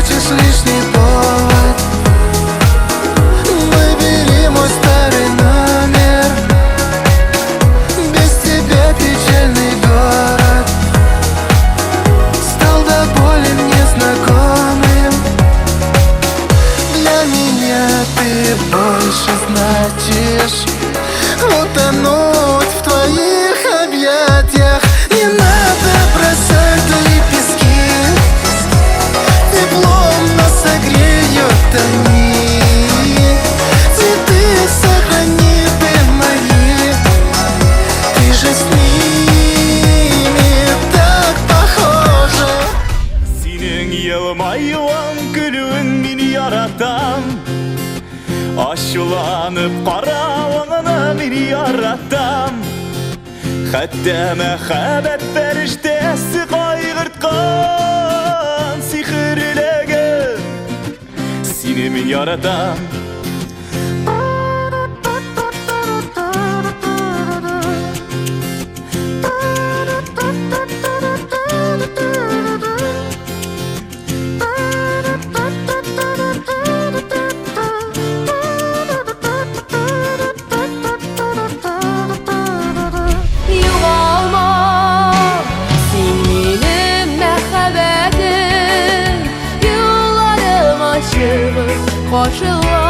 Хочешь лишний повод? Выбери мой старый номер. Без тебя печальный город стал до боли мне знакомым. Для меня ты больше значишь. Утонуть в твоих объятиях. Не надо бросать лепестки, теплом нас согреют они. Цветы сохрани ты мои, ты же с ними так похожа. Синең елмаюың, көлүең мин яратам. Ачуланып каравыңны мин яратам. Хәтта мәхәббәт фәрештәсе кайгырткан сихерлеген сине мин яратам. Югалма, син минем мәхәббәтем. Юлларыма чыгып каршыла.